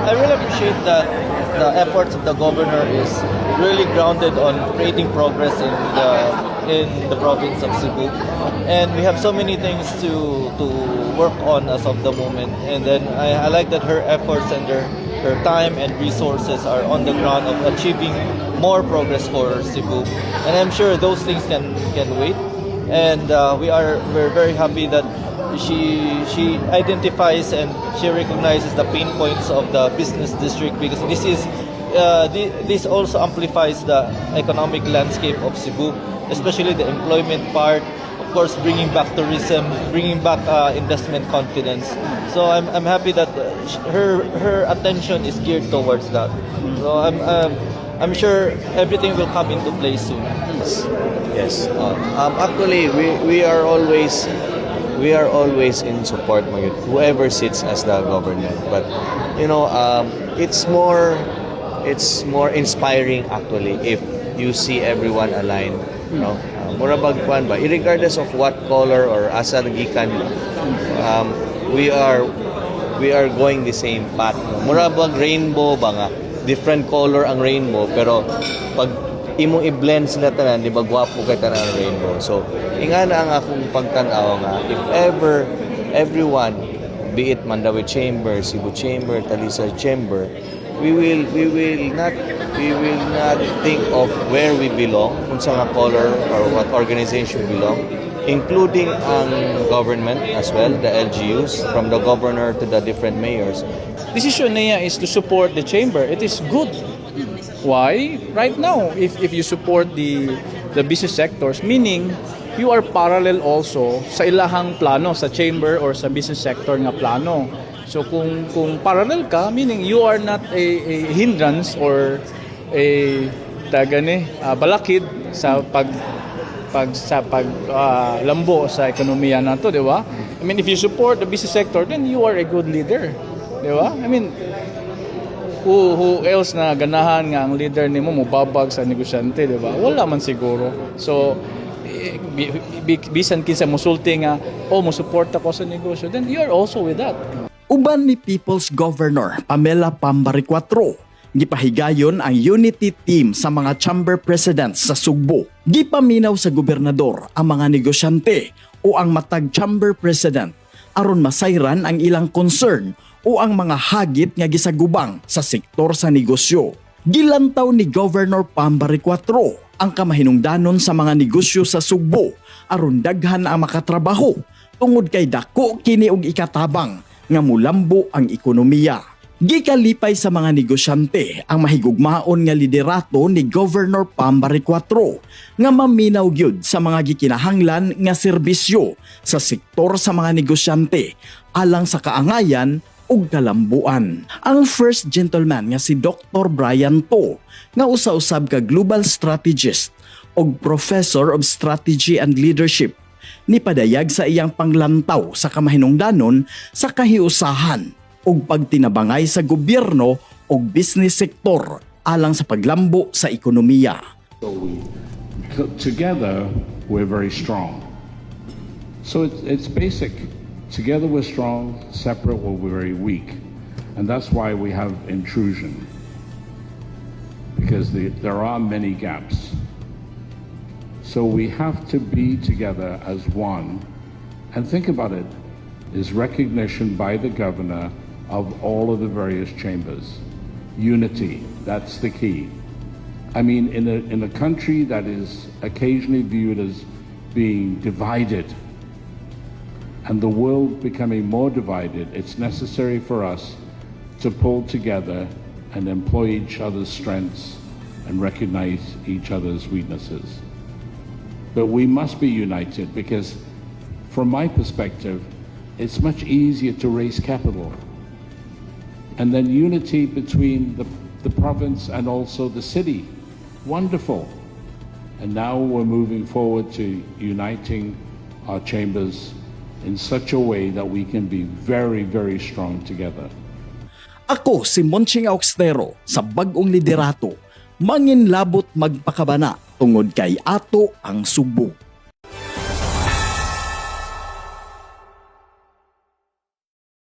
I really appreciate that the efforts of the governor is really grounded on creating progress in the province of Cebu, and we have so many things to work on as of the moment. And then I like that her efforts and her time and resources are on the ground of achieving more progress for Cebu, and I'm sure those things can wait. And we're very happy that she identifies and she recognizes the pain points of the business district, because this also amplifies the economic landscape of Cebu, especially the employment part. Of course, bringing back tourism, bringing back investment confidence. So I'm happy that her attention is geared towards that. So I'm sure everything will come into place soon. Yes. Actually, we are always in support man gyud, whoever sits as the government. But it's more inspiring actually if you see everyone aligned. No? Mura bag kuan ba? Irregardless of what color or asa gikan ba, we are going the same path. No? Mura bag rainbow ba nga? Different color ang rainbow, pero pag imong i-blend sila tanan, di ba gwapo kay tanan ang rainbow? So, ingana ang akong pagtan-aw nga if ever everyone, be it Mandaue Chamber, Cebu Chamber, Talisay Chamber, we will not think of where we belong, unsa nga color or what organization belong, including ang government as well, the LGUs, from the governor to the different mayors. Decision niya is to support the chamber. It is good. Why? Right now, if you support the business sectors, meaning you are parallel also sa ilahang plano sa chamber or sa business sector nga plano. So kung parallel ka, meaning you are not a hindrance or a taga ni balakid sa pag lambo sa ekonomiya nato, di ba? I mean, if you support the business sector, then you are a good leader, di ba? I mean, who else na ganahan nga ang leader nimo mobabag sa negosyante, di ba? Wala man siguro. So, bisan kinsa musulti nga, "Oh, mo support ako sa negosyo," then you are also with that. Uban ni People's Governor Pamela Pam Baricuatro, gipahigayon ang unity team sa mga chamber presidents sa Sugbo. Gipaminaw sa gobernador ang mga negosyante o ang matag chamber president aron masayran ang ilang concern o ang mga hagit nga gisagubang sa sektor sa negosyo. Gilantaw ni Governor Pam Baricuatro ang kamahinungdanon sa mga negosyo sa Sugbo aron daghan ang makatrabaho tungod kay dako kini og ikatabang nga mulambo ang ekonomiya. Gikalipay sa mga negosyante ang mahigugmaon nga liderato ni Governor Pam Baricuatro nga maminaw gyud sa mga gikinahanglan nga serbisyo sa sektor sa mga negosyante alang sa kaangayan ug kalambuan. Ang first gentleman nga si Dr. Brian To nga usa-usab ka global strategist ug professor of strategy and leadership ni padayag sa iyang panglantaw sa kamahinungdanon sa kahiusahan ug pagtinabangay sa gobyerno ug business sector alang sa paglambo sa ekonomiya. So together, we're very strong. So it's basic. Together we're strong, separate we're very weak. And that's why we have intrusion. Because there are many gaps. So we have to be together as one. And think about it, is recognition by the governor of all of the various chambers. Unity, that's the key. I mean, in a country that is occasionally viewed as being divided, and the world becoming more divided, it's necessary for us to pull together and employ each other's strengths and recognize each other's weaknesses. But we must be united because, from my perspective, it's much easier to raise capital. And then unity between the province and also the city. Wonderful. And now we're moving forward to uniting our chambers in such a way that we can be very, very strong together. Ako si Monching Augstero sa bag-ong liderato. Manginlabot magpakabana tungod kay ato ang Sugbo.